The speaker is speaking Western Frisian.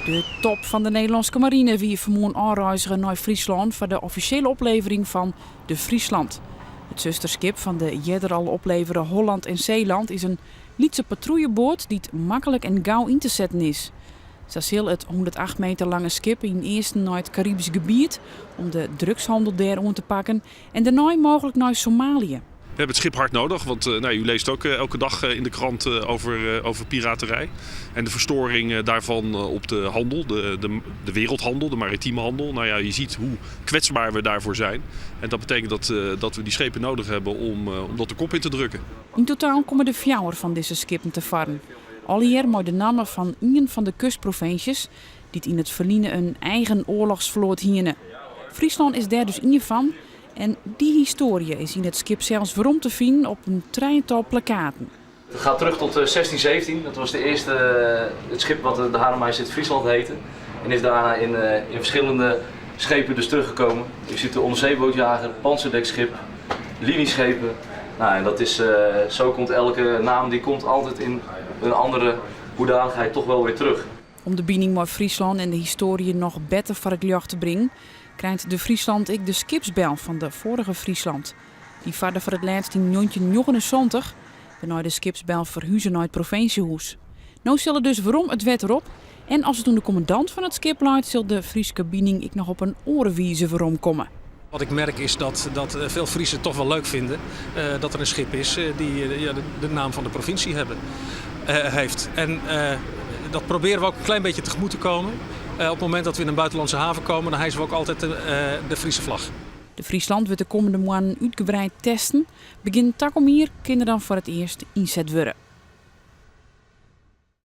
De top fan de Nederlânske marine wie fermoarn ôfreizge nei Fryslân foar de offisjele oplevering fan de Friesland. It susterskip fan de earder al oplevere Holland en Zeeland is in lytse patrouilleboat dy't maklik en gau yn te setten is. Sa sil it 108 meter lange skip ynearsten nei it Karibysk gebiet om de drugshannel dêr oan te pakken en dêrnei mooglik nei Somalië. We hebben het schip hard nodig, want nou, u leest ook elke dag in de krant over piraterij. En de verstoring daarvan op de handel, de wereldhandel, de maritieme handel. Nou ja, je ziet hoe kwetsbaar we daarvoor zijn. En dat betekent dat we die schepen nodig hebben om dat de kop in te drukken. Yn totaal komme der fjouwer fan dizze skippen te farren. Allegear mei de namme fan ien fan de kustprovinsjes dy't yn it ferline in eigen oarlochsfloat hiene. Fryslân is dêr dus ien fan en dy histoarje is yn it skip sels werom te finen op in trijetal plakaten. Het gaat terug tot 1617. Dat was de eerste, het schip wat de Hare Majesteit Friesland heette. En is daarna in verschillende schepen dus teruggekomen. Je ziet de onderzeebootjager, pantserdekschip, linieschepen. Nou, en dat is, zo komt elke naam die komt altijd in een andere hoedanigheid toch wel weer terug. Om de bining mei Fryslân en de histoarje noch better foar it ljocht te bringen, krijt de Friesland ek de skipsbel fan de foarige Friesland. Dy farde foar it lêst yn 1979, wêrnei't de skipsbel ferhuze nei it provinsjehûs. No sil er dus werom it wetter op en as it oan de kommandant fan it skip leit, sil de Fryske bining ek noch op in oare wize weromkomme. Wat ik merk is dat veel Friezen het toch wel leuk vinden dat er een schip is die, ja, de naam van de provincie heeft. En dat proberen we ook een klein beetje tegemoet te komen. Op het moment dat we in een buitenlandse haven komen, dan hijsen we ook altijd de Friese vlag. De Friesland wurdt de kommende moannen útgebreid testen. Begjin takom jier kin er dan foar it earst ynset wurde.